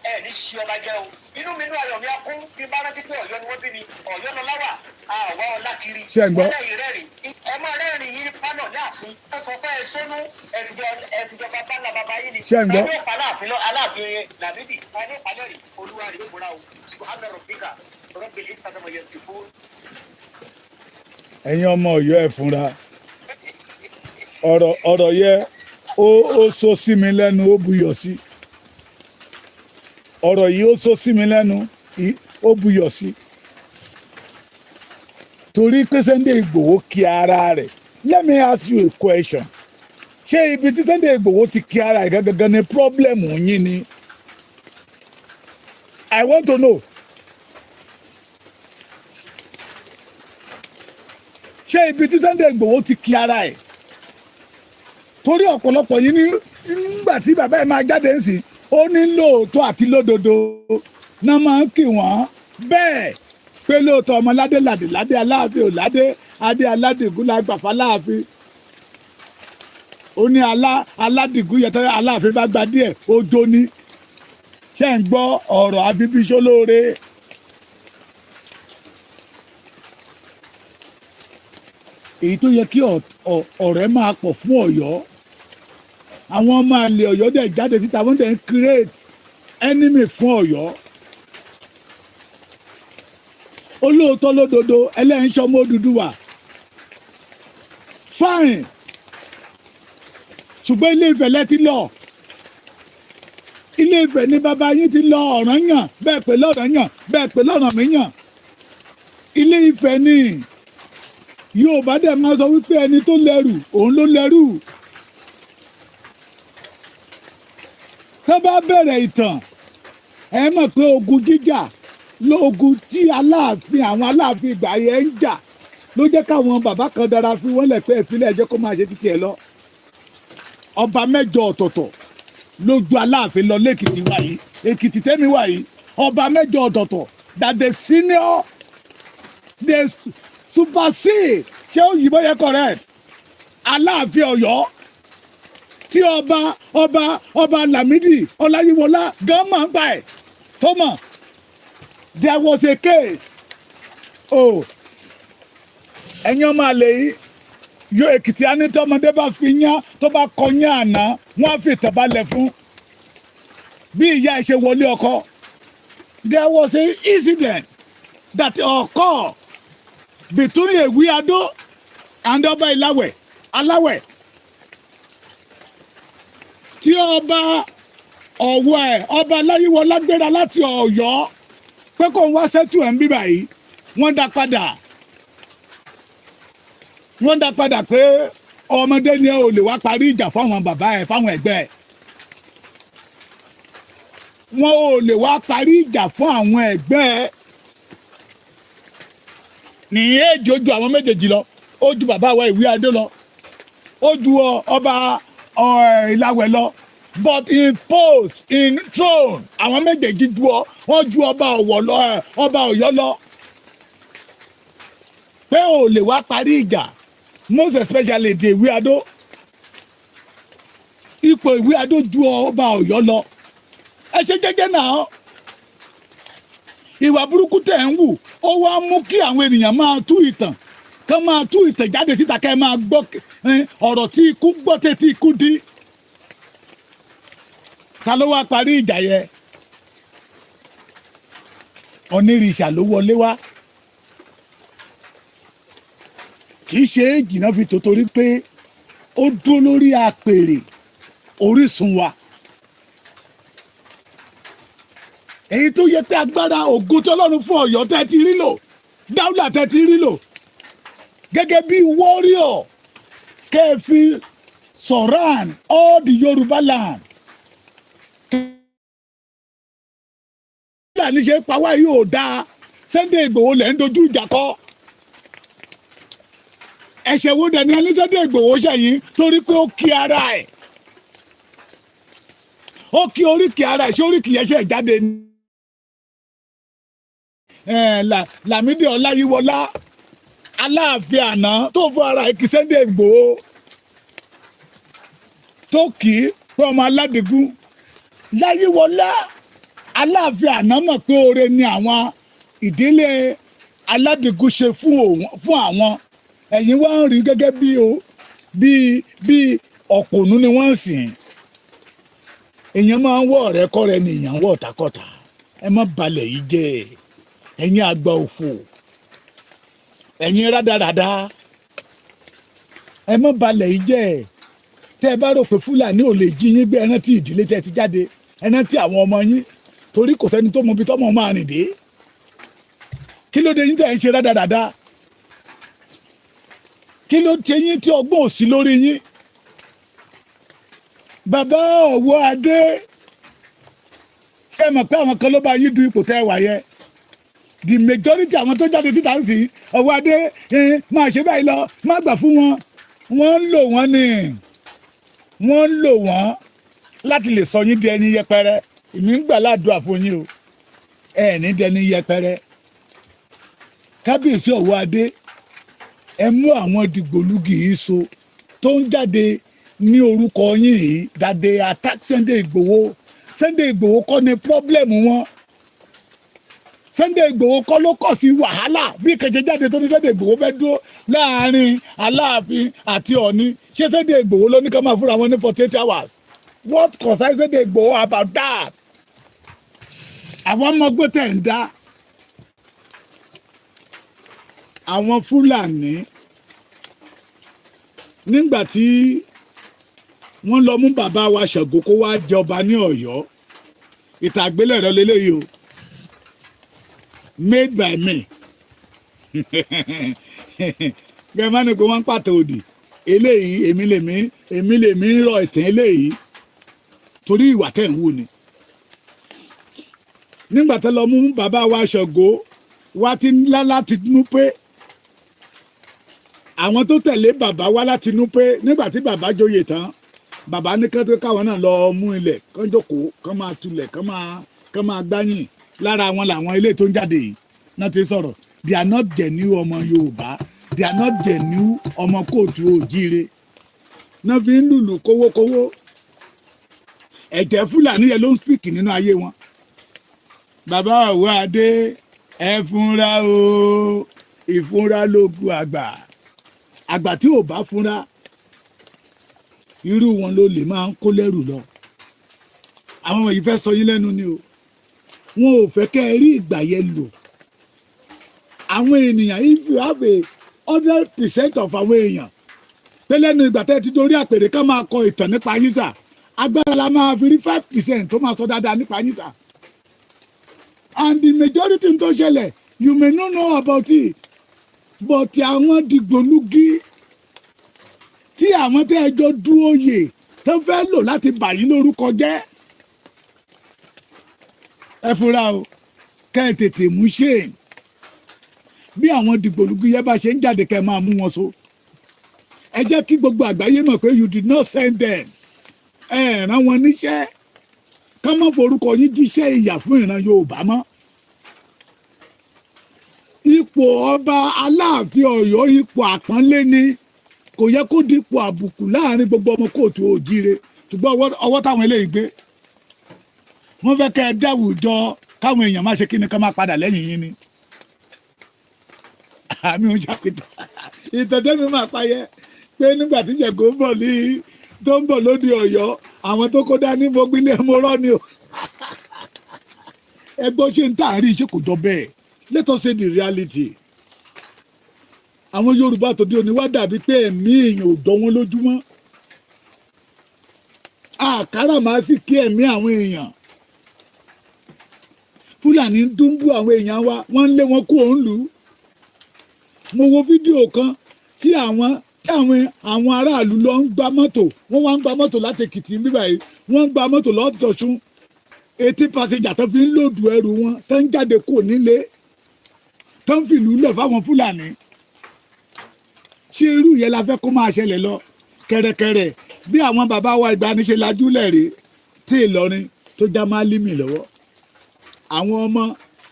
ẹ ní ṣí ọba jẹ o. Inú mi, inú ayọ̀ mi á kún bí bá rántí pé Ọ̀yọ́ ni wọ́n bí mi. Ọ̀yọ́ lọ láwà àwa ọlá kiri. Ṣé ẹ gbọ́? Wọ́n lẹ́yìn rẹ́rìn, ẹ máa rẹ́rìn yín pálọ̀ ní ààfin. Wọ́n sọ pé ẹ sónú, ẹ ti jọba bá ńlá bàbá yín ni. Ṣé ẹ gbọ́? Ẹni ó pa Aláàfin lọ, Aláàfin Làmídì, ẹni ó pa lẹ́rìn olúwa rẹ̀ ó múra o. Subhana rabbika rabbil izzati amma yasifun. Ẹ̀yin ọmọ Ọ̀yọ́, ẹ fúnra. Ọ̀rọ̀ yẹ ó sọ sí mi lẹ́nu, ó buyọ̀ sí. Ọ̀rọ̀ yìí, ó sọ sí mi lẹ́nu, ó buyọ̀ sí, torí pé Sunday Igboho kí ara rẹ̀. Let me ask you a question: ṣé ibi tí Sunday Igboho ti kí ara rẹ̀ gangan ni problem yín ni? I want to know. Ṣé ibi tí Sunday Igboho ti kí ara ẹ̀? Torí ọ̀pọ̀lọpọ̀ yìí ní nígbà tí bàbá ẹ̀ máa jáde ń sìn, ó ní lóòótọ́ àti lódodo náà máa ń kì wọ́n bẹ́ẹ̀, pé lóòótọ́ ọmọ ládé ládé ládé, Aláàfin ò ládé, adé aládìgún la gbàfà láàfin. Ó ní Aládìgún yẹtọ́ Aláàfin bá gba díẹ̀, ojo ni. Ṣé ń gbọ́ ọ̀rọ̀ abibiṣó lóore? Èyí tó yẹ kí ọ̀rẹ́ máa pọ̀ fún Ọ̀yọ́, àwọn ọmọ àlè Ọ̀yọ́ dẹ̀ jáde síta, wọ́n dẹ̀ ń create enemy fún Ọ̀yọ́. Olóòótọ́ lódodo, ẹlẹ́yìn sọmọ Odùduwà, fine, ṣùgbọ́n Ilé Ifẹ̀ lẹ ti lọ. Ilé Ifẹ̀ ní bàbá yín ti lọ. Ọ̀rànyàn bẹ́ẹ̀ pé lọ́rànyàn, bẹ́ẹ̀ pé lọ́rànmíyàn, Ilé Ifẹ̀ ní. Yorùbá dẹ̀ máa sọ wípé ẹni tó lẹ́rù òun ló lẹ́rù. Tó bá bẹ̀rẹ̀ ìtàn, ẹ mọ̀ pé ogun jíjà lóògùn tí Aláàfin, àwọn Aláàfin ìgbà yẹn ń jà ló jẹ́ káwọn bàbá kan dára fi wọ́n lẹ̀ pé ìfilẹ̀ ẹ̀jẹ̀ kó máa ṣe títí ẹ̀ lọ. Ọba mẹ́jọ ọ̀tọ̀ọ̀tọ̀ lójú Aláàfin lọ lẹ́kìtì wà yìí, Èkìtì tẹ́mi wà yìí. Ọba mẹ́jọ ọ̀tọ̀ọ̀tọ̀ that the senior, the supersede, tí ó yìnbọn yẹ correct Aláàfin Ọ̀yọ́, tí ọba Lámìdí Ọláyíwọlá gan máa ń gbà ẹ̀ tó mọ̀. There was a case. Oh, ẹ̀yin ọmọ àlè yìí yóò Èkìtì á ní tọmọdé bá fi yán, tó bá kọ yán àná, wọn á fi ìtàn balẹ̀ fún bí ìyá ẹ̀ ṣe wọlé ọkọ. There was a incident that occurred between Ewi Ado and ọba Ìlàwẹ̀ Aláwẹ̀, tí ọba Ọ̀wọ̀ ẹ̀, ọba Láyíwọlá gbéra láti Ọ̀yọ́ pé kó ń wá sẹ́tù ẹ̀ ń bí báyìí. Wọ́n dá padà, wọ́n dá padà pé ọmọdé ni ẹ, ò lè wá parí ìjà fáwọn bàbá ẹ, fáwọn ẹgbẹ́ ẹ. Wọn ò lè wá parí ìjà fún àwọn ẹgbẹ́ ẹ. Nìyẹn èjì, ó ju àwọn méjèèjì lọ. Ó ju bàbá wa Ìwé Adé lọ, ó ju ọba Ìlàwẹ̀ lọ, but in post, in throne, àwọn méjèèjì ju ọ, wọ́n ju ọba Ọ̀wọ̀ lọ, ọba Ọ̀yọ́ lọ, pé ò lè wá parí ìjà, most especially the Ìwé Adó. Ipò Ìwé Adó ju ọba Ọ̀yọ́ lọ. Ẹ ṣe jẹ́jẹ́ náà. Ìwà burúkú tẹ̀ ń wù, ó wá mú kí àwọn ènìyàn máa tú ìtàn kán, máa tú ìtàn jáde síta, kẹ́ ẹ máa gbọ́ ọ̀rọ̀ tí ikú gbọ́ tẹ́tí ikú dí. Ta ló wá parí ìjà yẹ? Onírìṣà ló wọlé wá. Kì í ṣe èjì náà fi tó, torí pé ó dúró lórí apèrè orísun wa, èyí tó yẹ pé agbára ògo tí Ọlọ́run fún Ọ̀yọ́ tẹ́ ti rí lò, dáúlà tẹ́ ti rí lò gẹ́gẹ́ bí warrior, kẹ́ ẹ fi surround all the Yorùbá land. Fúlàní ṣe pa wá yìí ò dáa. Sunday Ìgbòho lẹ̀ ń dojú ìjà kọ. Ẹ̀ṣẹ̀ wo dẹ̀ ni ẹni Sunday Ìgbòho ṣẹ̀yìn? Torí pé ó kí ara ẹ̀, ó kí oríkì ara ẹ̀. Ṣé oríkì yẹn ṣe jáde ní? Lámídì Ọláyíwọlá, Aláàfin àná, tó fún ara ẹ̀ kí Sunday Ìgbòho, tó kì í pé ọmọ Aládìgún Láyíwọlá, Aláàfin àná, mọ̀ pé oore ni àwọn ìdílé Aládìgún ṣe fún òun, fún àwọn. Ẹ̀yin wá ń rí gẹ́gẹ́ bí o bí bí ọ̀pọ̀nú ni wọ́n ń sìn. Èèyàn máa ń wọ ọ̀rẹ́ kọ́rẹ́ ni, èèyàn ń wọ ọ̀tàkọ̀tà. Ẹ má balẹ̀ yìí jẹ́. Ẹ̀yin àgbà òfò, ẹ̀yin rádaràda, ẹ má balẹ̀ yìí jẹ́. Tẹ́ ẹ bá rò pé Fúlàní ò lè jí yín gbé, ẹ rántí ìdílé tẹ́ ẹ ti jáde, ẹ rántí àwọn ọmọ yín, torí kò sẹ́ni tó mọ ibi tọ́mọ máa rìn dé. Kí ló dé yín tẹ́ ẹ ń ṣe rádaràda? Kí ló ṣe yín tí ọgbọ́n ò sí lórí yín? Bàbá Ọ̀wọ́ Adé, ṣé ẹ mọ̀ pé àwọn kan ló bá yín du ipò tẹ́ ẹ wà yẹ? The majority àwọn tó jáde síta ń sìn, Ọ̀wọ́ Adé máa ṣe báyìí lọ, má gbà fún wọn. Wọ́n ń lò wọ́n ni, wọ́n ń lò wọ́n láti lè sọ yín di ẹni yẹpẹrẹ. Èmi ń gbà ládùúgbà fún yín o, ẹ ní dẹni yẹpẹrẹ. Kábíyèsí Ọ̀wọ́ Adé, ẹ mú àwọn dìgbòlugi yìí so tó ń jáde. Ní orúkọ yín yìí that they attack Sunday Igboho. Sunday Igboho kọ́ ni problem wọn. Sunday Igboho kọ́ ló kọ̀ sí wàhálà. Bí kẹ̀kẹ́ jáde tó ní Sunday Igboho fẹ́ dúró láàrin Aláàfin àti Ọ̀ọ̀ni, ṣé Sunday Igboho ló ní ká máa fúnra wọn ní 48 hours? What concern Sunday Igboho about that? Àwọn ọmọ gbé tẹ̀ ń dá àwọn Fúlàní nígbà tí wọ́n lọ mú bàbá wa Ṣàngó kó wá jọba ní Ọ̀yọ́. Ìtàn àgbélẹ̀rọ lélẹ́yìí o, made by me. Bẹ́ẹ̀ má ní pé wọ́n ń pàtó òdì eléyìí. Èmi lèmi ń rọ ìtàn eléyìí torí ìwà tẹ̀ ń wù ni. Nígbà tó lọ mú bàbá wa Ṣàngó wá ti ńlá láti nú pé àwọn tó tẹ̀lé bàbá wá láti nú pé nígbà tí bàbá joyè tán, bàbá ní kán tó káwọn náà lọ mú ilẹ̀, kán jókòó, kán máa tulẹ̀, kán máa gbáyìn. Lára wọn làwọn ilé tó ń jáde yìí náà ti sọ̀rọ̀. They are not genuine ọmọ Yorùbá. They are not genuine ọmọ kóòtù òjíire náà fi ń lùlù kówókówó. Ẹ̀jẹ̀ Fúlàní yẹn ló ń speak nínú ayé wọn. Bàbá òwe adé, ẹ fúnra o. Ìfúnra lóògùn àgbà. Àgbà tí ò bá fúnra, irú wọn ló lè máa ń kó lẹ́rù lọ. Àwọn wọ̀nyí fẹ́ sọ yín lẹ́nu ni o. Wọn ò fẹ́ kẹ́ ẹ rí ìgbà yẹn lò. Àwọn ènìyàn, if you have 100% of àwọn èèyàn pé lẹ́nu ìgbà tẹ́ ẹ ti dorí àpèrè ká máa kọ ìtàn nípa yín sà, agbára la máa fi rí 5% tó máa sọ dáadáa nípa yín sà, and the majority tó ṣẹlẹ̀, you may not know about it, but àwọn dìgbòlugi tí àwọn tẹ́ ẹ jọ dúró yè tó fẹ́ lò láti bà yín lórúkọ jẹ́, ẹ fura o. Kẹ́ ẹ tètè mú ṣéè bí àwọn dìgbòlugi yẹn bá ṣe ń jáde, kẹ́ ẹ máa mú wọn so. Ẹ jẹ́ kí gbogbo àgbáyé mọ̀ pé you did not send them. Ẹ rán wọn níṣẹ́ ká má forúkọ yín jíṣẹ́ ìyà fún ìran Yorùbá mọ́. Ipò ọba Aláàfin Ọ̀yọ́, ipò àpọ́nlé ni. Kò yẹ kó dípò àbùkù láàrin gbogbo ọmọ kóòtù òjíire. Ṣùgbọ́n ọwọ́ táwọn eléyìí gbé, wọ́n fẹ́ kẹ́ ẹ dáwùjọ káwọn èèyàn má ṣe kí ni, ká má padà lẹ́yìn yín ni. Àmì ò ń ṣàpìtàn ìtẹ̀tẹ̀ mi máa payẹ pé nígbà tí Ṣàngó ń bọ̀ ní tó ń bọ̀ lóde Ọ̀yọ́, àwọn tó kó dání, mo gbélé mo rọ́ ni o. Ẹgbọ́n ṣe ń tà rí iṣẹ́ kò jọ bẹ́ẹ̀. Let us say the reality. Àwọn Yorùbá tòde òní wá dàbí pé ẹ̀mí èèyàn ò jọ wọ́n lójúmọ́. Àkàrà máa sì kí ẹ̀mí àwọn èèyàn. Fúlàní ń dúnbú àwọn èèyàn wa, wọ́n ń lé wọn kú òun lù ú. Mo wo fídíò kan tí àwọn aráàlú lọ ń gba mọ́tò. Wọ́n wá ń gba mọ́tò láti Èkìtì níbí báyìí, wọ́n ń gba mọ́tò lọ́tọ̀ọ̀sùn, 80 passenger tó fi ń load ẹrù wọn, tó ń jáde kò nílé, tó ń fìlú lẹ̀ fáwọn Fúlàní. Ṣé irú yẹn la fẹ́ kó máa ṣẹlẹ̀ lọ kẹ̀rẹ̀kẹ̀rẹ̀ bí àwọn bàbá wa ìgbaniṣe lajúlẹ̀ rèé tí Ìlọrin tó já Álímì lọ́wọ́? Àwọn ọmọ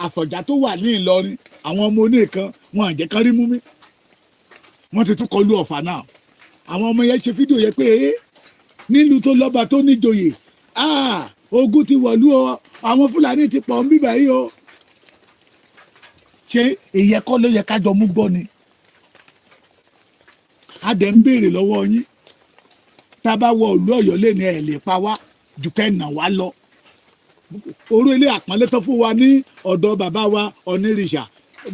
Àfọ̀njá tó wà ní Ìlọrin, àwọn ọmọ oníkan wọn àjẹ́ kán rí mú mi. Wọ́n ti tún kọlu Ọ̀fà náà. Àwọn ọmọ yẹn ṣe fídíò yẹn pé nílùú tó lọ́ba tó níjòyè, ogun ti wọ̀lú o, àwọn Fúlàní ti pọ̀ ń bíbà yìí o. Ṣé ìyẹn kọ́ ló yẹ kájọ mú gbọ́ ni? A dẹ̀ ń béèrè lọ́wọ́ yín. Tá a bá wọ ìlú Ọ̀yọ́ lé ní, ẹ̀ lè pa wá jù kẹ́ nà wá lọ. Orú ilé àpọ́nlé tó fún wa ní ọ̀dọ̀ bàbá wa Onírìṣà,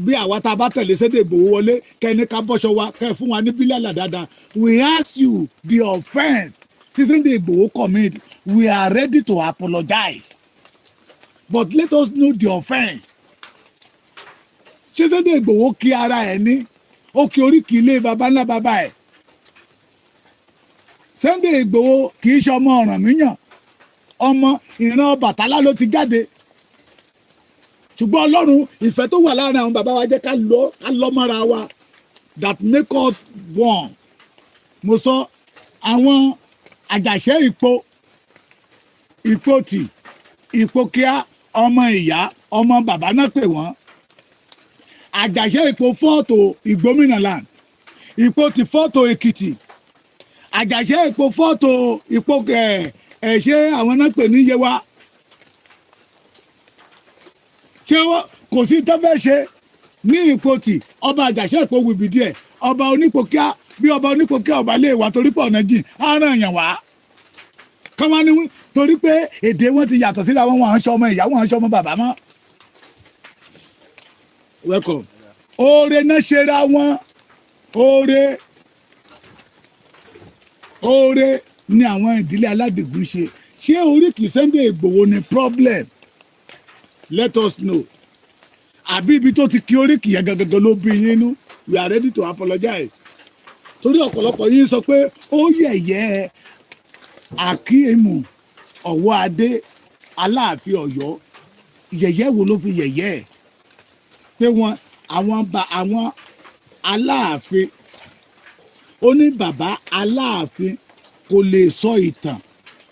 bí àwa tá a bá tẹ̀lé Sunday Igboho wọlé, kẹ́ni ká bọ́ṣọ wa, kẹ́ fún wa ní bílíọ̀nù dáadáa. We ask you the offence tí Sunday Igboho commit. We are ready to apologize, but let us know the offence. Ṣé Sunday Igboho kí ara ẹ̀ ní ó kí oríkì ilé baba ńlá baba ẹ̀? Sunday Igboho kì í ṣe ọmọ Ọ̀rànmíyàn, ọmọ ìran Ọbàtálá ló ti jáde. Ṣùgbọ́n Ọlọ́run, ìfẹ́ tó wà láàrin àwọn bàbá wa jẹ́ ká lọ mọ́ra wa, that make us one. Mo sọ àwọn Àjàṣẹ́ Ìpó, Ìpótì, Ìpókíá, ọmọ ìyá ọmọ bàbá náà pè wọ́n. Àjàṣẹ́ Ìpó fọ́ọ̀tò Ìgbómìnà land, Ìpótì fọ́ọ̀tò Èkìtì. Àjàṣẹ́ Ìpo fọ́tò ìpò ẹ̀ ẹ̀, ṣé àwọn náà pè ní Yewa? Ṣé kò sí tó fẹ́ ṣe ní Ìpotì? Ọba Àjàṣẹ́ Ìpo wìbì díẹ̀, ọba Onípòkíà, bí ọba Onípòkíà ọba lè wà torí pọ̀ ọ̀nà jìn, á ràn yàn wá kọ́má ní, torí pé èdè wọn ti yàtọ̀ síra wọn, wọn à ń ṣọmọ ìyá, wọn à ń ṣọmọ bàbá mọ́. Welcome. Oore náà ṣera wọn, oore oore ni àwọn ìdílé Aládìgún ṣe. Ṣé oríkì Sunday Ìgbòho ni problem? Let us know. Àbí ibi tó ti kí oríkì yẹn gangan ló bí yín nú? We are ready to apologize, torí ọ̀pọ̀lọpọ̀ yín sọ pé ó yẹ̀yẹ́ Akíyèmù Ọ̀wọ́ Adé, Aláàfin Ọ̀yọ́. Yẹ̀yẹ́ wo ló fi yẹ̀yẹ́ ẹ̀? Pé wọn àwọn bá àwọn Aláàfin, ó ní bàbá Aláàfin kò lè sọ ìtàn,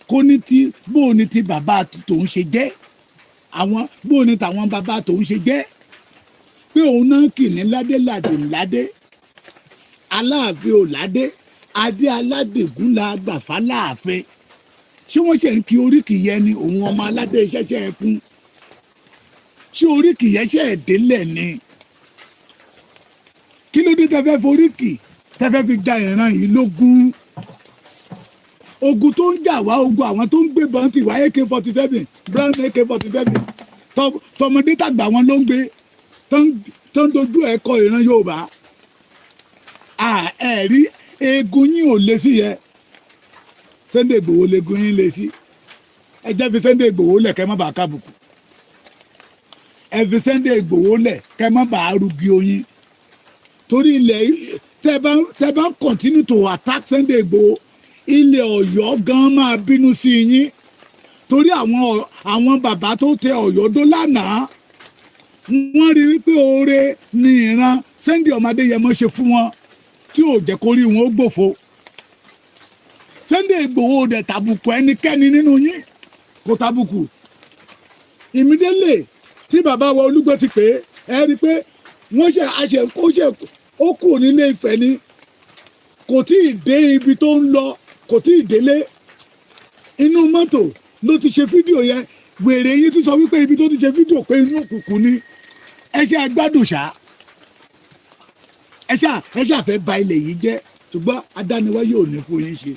kó ní tí bóun ní ti bàbá tòun ṣe jẹ́, àwọn bóun ní tàwọn bàbá tòun ṣe jẹ́, pé òun náà kì ní ládé ládé ládé. Aláàfin ò ládé, adé Aládègún la gbà fáláàfin. Ṣé wọ́n ṣe ń kí oríkì yẹn ni òun ọmọ aládé ṣẹ̀ṣẹ̀ ẹ fún? Ṣé oríkì yẹn ṣe ẹ̀ délẹ̀ ni? Kí ló dé tẹ́fẹ́ foríkì tẹ́fẹ́ fi ja ìran yìí lógún? Ogun tó ń jà wá, ogun àwọn tó ń gbébọn ti wá, AK-47, brown AK-47, tọmọdé tàgbà wọn ló ń gbé tó ń dojú ẹ̀ kọ ìran Yorùbá. Ẹ rí eegun yín ò lé sí yẹ. Sunday Igboho leegun yín lé sí. Ẹ jẹ́ fi Sunday Igboho lẹ̀, kẹ́ má bàa kábùkù. Ẹ fi Sunday Igboho lẹ̀, kẹ́ má bàa rugi oyin, torí ilẹ̀ tẹ́ bá ń continue to attack Sunday Igboho, ilẹ̀ Ọ̀yọ́ gan máa bínú sí yín, torí àwọn bàbá tó tẹ Ọ̀yọ́ dó lánàá, wọ́n rí wípé oore ni ìran Sunday ọmọ Adéyẹmọ ṣe fún wọn tí ò jẹ́ kó rí wọn ó gbòfo. Sunday Igboho dẹ̀ tàbùkù ẹnikẹ́ni nínú yín, kò tàbùkù. Ìmídélè tí bàbá wa Olúgbọ́ ti pè é, ẹ rí i pé wọ́n ṣe àṣẹ, ó ṣe ó kù nílé Ifẹ̀ ni, kò tí ì dé ibi tó ń lọ, kò tí ì délé, inú mọ́tò ló ti ṣe fídíò yẹn. Wèrè yín ti sọ wípé ibi tó ti ṣe fídíò pé inú òkùnkùn ni. Ẹ ṣe agbádùn ṣá, ẹ ṣe àfẹ́ ba ilẹ̀ yìí jẹ́, ṣùgbọ́n adániwá yóò ní fún yín ṣe.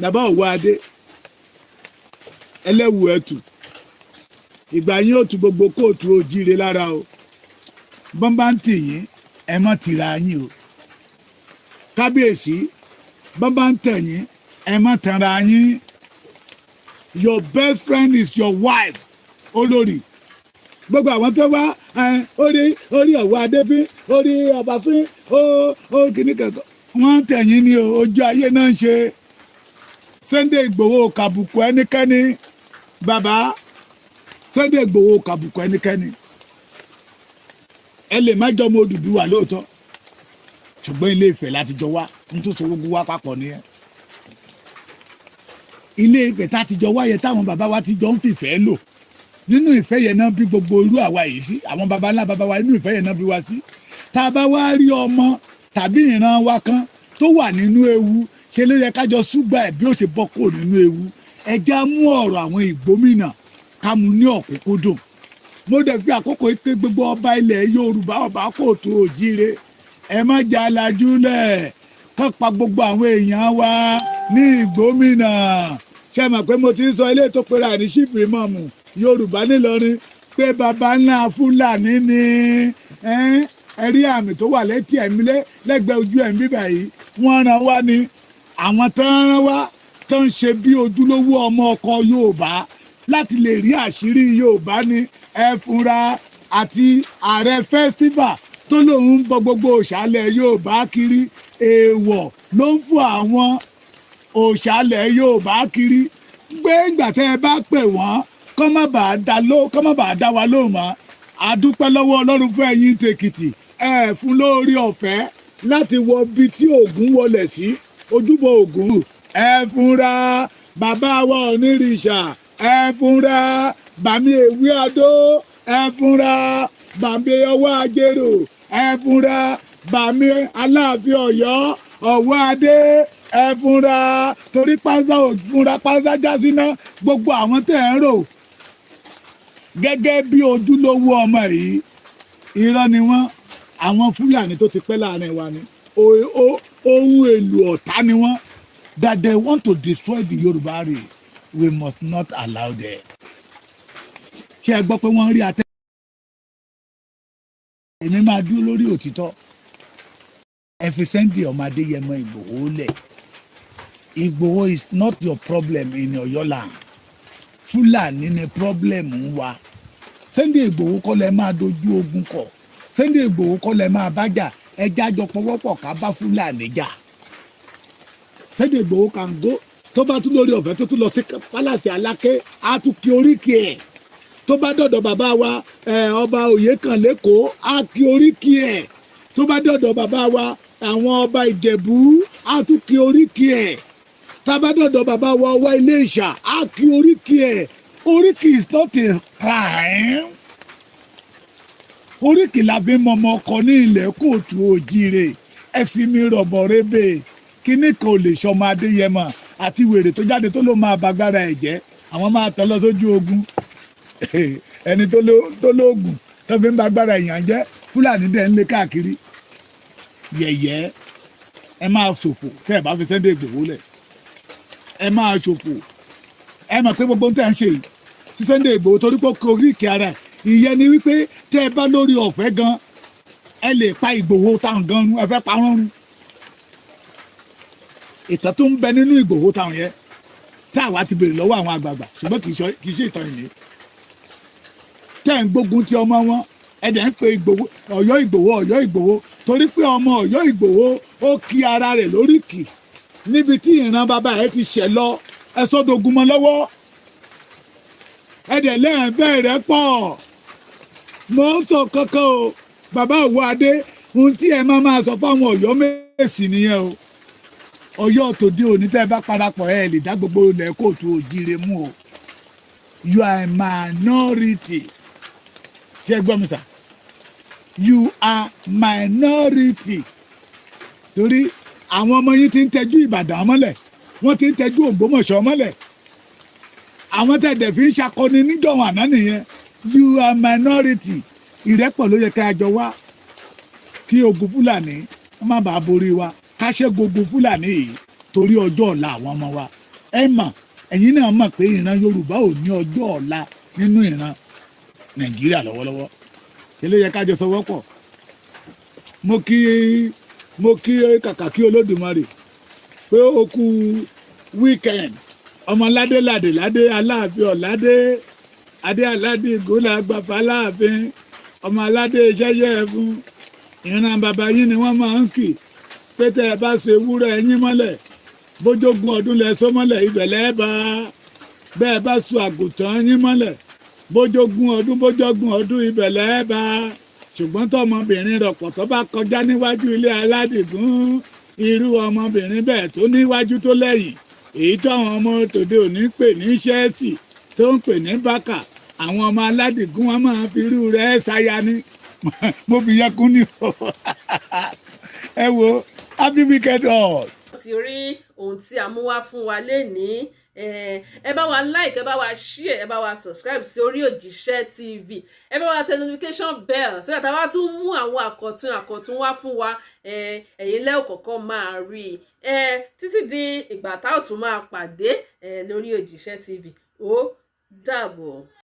Bàbá Òwò Adé ẹlẹ́wù ẹ̀tù, ìgbà yín ó tu gbogbo kóòtù òjíire lára o. Bọ́n bá ń tì yín, ẹ má tìra yín o. Kábíyèsí, bọ́n bá ń tẹ̀ yín, ẹ má tanra yín. Your best friend is your wife. Olórí gbogbo àwọn tó wá orí orí Ọ̀wọ́ Adébín, orí Ọbàfín, ó kìíní kankan, wọ́n ń tẹ̀yìn ní o. Ojú ayé náà ń ṣe. Sunday Igboho kàbùkù ẹnikẹ́ni. Bàbá Sunday Igboho kàbùkù ẹnikẹ́ni. Ẹ lè má jọmọ Odùduwà lóòótọ́, ṣùgbọ́n Ilé Ifẹ̀ láti jọ wá, nítorí gbogbo wa papọ̀ nìyẹn. Ilé Ifẹ̀ tá ti jọ wá yẹn, táwọn bàbá wa ti jọ ń fìfẹ́ lò, nínú ìfẹ́ yẹn náà bí gbogbo irú àwa yìí sí. Àwọn baba ńlá baba wa, inú ìfẹ́ yẹn náà bí wa sí. Tá a bá wá rí ọmọ tàbí ìran wa kan tó wà nínú ewu, ṣe ló yẹ kájọ súgbà ẹ̀ bí ó ṣe bọ́ kúrò nínú ewu. Ẹ já mú ọ̀rọ̀ àwọn ìgbómìnà ká mú ní ọ̀kúnkúndùn. Mo dẹ̀ fi àkókò yìí pé gbogbo ọba ilẹ̀ Yorùbá, ọba kóòtù òjíire, ẹ má jẹ́ alájúlẹ̀ kán pa gbogbo àwọn èèyàn wa ní ìgbómìnà. Ṣe mọ̀ pé mo ti ń sọ ilé tó pera ní Chief Imam Yorùbá nílọrin pé baba ńlá Fúlàní ni ẹ rí àmì tó wà létí ẹ̀mí lẹ́gbẹ̀ẹ́ ojú ẹ̀mí bíbà yìí. Wọ́n rán wá ní àwọn tó ń rán wá, tó ń ṣe bí ojúlówó ọmọ ọkọ Yorùbá láti lè rí àṣírí Yorùbá ní. Ẹ fúnra àti ààrẹ festival tó lòun ń bọ gbogbo òṣàlẹ̀ Yorùbá kiri, èèwọ̀ ló ń fún àwọn òṣàlẹ̀ Yorùbá kiri gbé. Ìgbà tẹ́ ẹ bá pè wọ́n, kọ́ má bàa dá wa lóhùn mọ́. A dúpẹ́ lọ́wọ́ Ọlọ́run fún ẹ̀yin tèkìtì, ẹ fún lórí ọ̀fẹ́ láti wọ ibi tí Ògún wọlé sí, ojúbọ Ògún. Ẹ fúnra bàbá wa Onírìṣà, ẹ fúnra bàmí èwe adó, ẹ fúnra bàmí ọwọ́ ajérò, ẹ fúnra bàmí Aláàfin Ọ̀yọ́. Ọ̀wọ́ adé, ẹ fúnra, torí pásá ò fúnra, pásá já síná. Gbogbo àwọn tẹ̀ ń rò gẹ́gẹ́ bí ojúlówó ọmọ yìí, irọ́ ni wọ́n. Àwọn Fúlàní tó ti pẹ́ láàrin wa ni, ohun èlò ọ̀tá ni wọ́n, that they want to destroy the Yorùbá race. We must not allow them. Ṣé ẹ gbọ́ pé wọ́n rí atẹ́? Èmi máa dúró lórí òtítọ́. Ẹ fi Sunday ọmọ Adéyẹmọ Ìgbòho lẹ̀. Ìgbòho is not your problem in Ọ̀yọ́ land. Fúlàní ni problem ń wa. Sunday Ìgbòho kọ́ lẹ máa dojú ogun kọ. Sunday Ìgbòho kọ́ lẹ máa bá jà. Ẹ jájọ pọwọ́pọ̀ ká bá Fúlàní jà. Sunday Ìgbòho can go. Tó bá tún lórí ọ̀fẹ́, tó tún lọ sí palace Aláké, á tún kí oríkì ẹ̀. Tó bá dọ̀dọ̀ bàbá wa ọba Òyekàn lẹ́kọ̀ọ́, á kí oríkì ẹ̀. Tó bá dọ̀dọ̀ bàbá wa àwọn ọba Ìjẹ̀bú, á tún kí oríkì ẹ̀. Tá bá dọ̀dọ̀ bàbá wa ọwá Ilé Ìṣà, á kí oríkì ẹ̀. Oríkì is not a crime. Oríkì la fi mọmọ ọkọ ní ilẹ̀ kóòtù òjìrè. Ẹ̀sìn mi rọ̀bọ̀ rébè kíní kan ò lè sọmọ Adéyẹmọ àti wèrè tó jáde tó ló máa bagbára ẹ̀ jẹ́. Àwọn máa tán lọ sójú ogun. Ẹni tó lóògùn tó fi ń bagbára èèyàn jẹ́, Fúlàní dẹ̀ ń lé káàkiri yẹ̀yẹ́. Ẹ máa ṣòfò tẹ́ ẹ bá fi Sunday Igboho lẹ̀. Ẹ máa ṣòfò. Ẹ mọ̀ pé gbogbo ohun tẹ́ ẹ ń ṣe yìí sí Sunday Igboho, torí pé oríkì ara ẹ̀, ìyẹn ni wípé tẹ́ ẹ bá lórí ọ̀fẹ́ gan, ẹ lè pa Ìgbòho táwọn gan run. Ẹ fẹ́ pa wọ́n run. Ìtàn tó ń bẹ nínú Ìgbòho táwọn yẹn tí àwa ti béèrè lọ́wọ́ àwọn àgbààgbà, ṣùgbọ́n kì í ṣe ìtàn ìní tẹ́ ń gbógun ti ọmọ wọn. Ẹ dẹ̀ ń pe Ìgbòho Ọ̀yọ́, Ìgbòho Ọ̀yọ́, Ìgbòho, torí pé ọmọ Ọ̀yọ́ Ìgbòho, ó kí ara rẹ̀ lóríkì níbi tí ìran bàbá ẹ̀ ti ṣẹ̀ lọ. Ẹ sọ́dọ̀gùn mọ́ lọ́wọ́. Ẹ dẹ̀ lẹ́yìn bẹ́ẹ̀ rẹ̀ pọ̀. Mo ń sọ kankan o, bàbá Òwò Adé, ohun tí ẹ máa máa sọ fáwọn Ọ̀yọ́ Mèsì nìyẹn o. Ọ̀yọ́ tòde òní, tẹ́ ẹ bá parapọ̀, ẹ lè dá gbogbo ilẹ̀ kóòtù òjìrè mú o. You are a minority. Ṣé ẹ gbọ́ mi sà? You are minority, torí àwọn ọmọ yín ti ń tẹjú Ìbàdàn mọ́lẹ̀, wọ́n ti ń tẹjú Ògbómọ̀ṣọ́ mọ́lẹ̀. Àwọn tẹ̀dẹ̀ fi ń ṣakọni níjọ̀wọ̀n àná nìyẹn. You are minority. Ìrẹ́pọ̀ ló yẹ ká jọ wá kí ogun Fúlàní wọ́n má bàa borí wa, ká ṣẹ́gun ogun Fúlàní yìí torí ọjọ́ ọ̀la àwọn ọmọ wa. Ẹ mọ̀, ẹ̀yin náà mọ̀ pé ìran Yorùbá ò ní ọjọ́ ọ̀la nínú ìran Nàìjíríà lọ́wọ́lọ́wọ́. Ilé yẹ ká jọ sọwọ́pọ̀. Mo kí kàkà kí Olódùmarè pé ó kú weekend. Ọmọ ládé ládé ládé, Aláàfin ọ̀ládé adé, aládé ìgòlà àgbàfà aláàfin, ọmọ aládé iṣẹ́ yẹ fún ìran bàbá yín ni wọ́n máa ń kì pé tẹ́ ẹ bá so ewúrẹ́ ẹ̀yìn mọ́lẹ̀, bójógun ọdún lẹ sọ mọ́lẹ̀, ibẹ̀ lẹ́ bá. Bẹ́ẹ̀ bá so àgùntàn yín mọ́lẹ̀, bójógun ọdún, bójógun ọdún, ibẹ̀ lẹ́ bá. Ṣùgbọ́n tọmọbìnrin rọ̀pọ̀ tó bá kọjá níwájú ilé Aládìgún, irú ọmọbìnrin bẹ́ẹ̀ tó níwájú tó lẹ́yìn, èyí táwọn ọmọ tòde òní pè ní ṣẹ́ẹ̀sì, tó ń pè ní bákà, àwọn ọmọ Aládìgún wọn máa fi irú rẹ̀ ṣaya ní. Mo fi yẹ kún ní o. Ẹ wo, happy weekend all. Ti rí ohun tí a mú wá fún wa lénìí. Ẹ bá wa like, ẹ bá wa share, ẹ bá wa subscribe sí orí Òjíṣẹ́ TV. Ẹ bá wa tẹ notification bell sígbà tá a bá tún mú àwọn àkọ̀tun àkọ̀tun wá fún wa, ẹ̀yin lẹ́ẹ̀ kọ̀ọ̀kan máa rí i. Títí di ìgbà tá ò tún máa pàdé lórí Òjíṣẹ́ TV, ó dàbọ̀.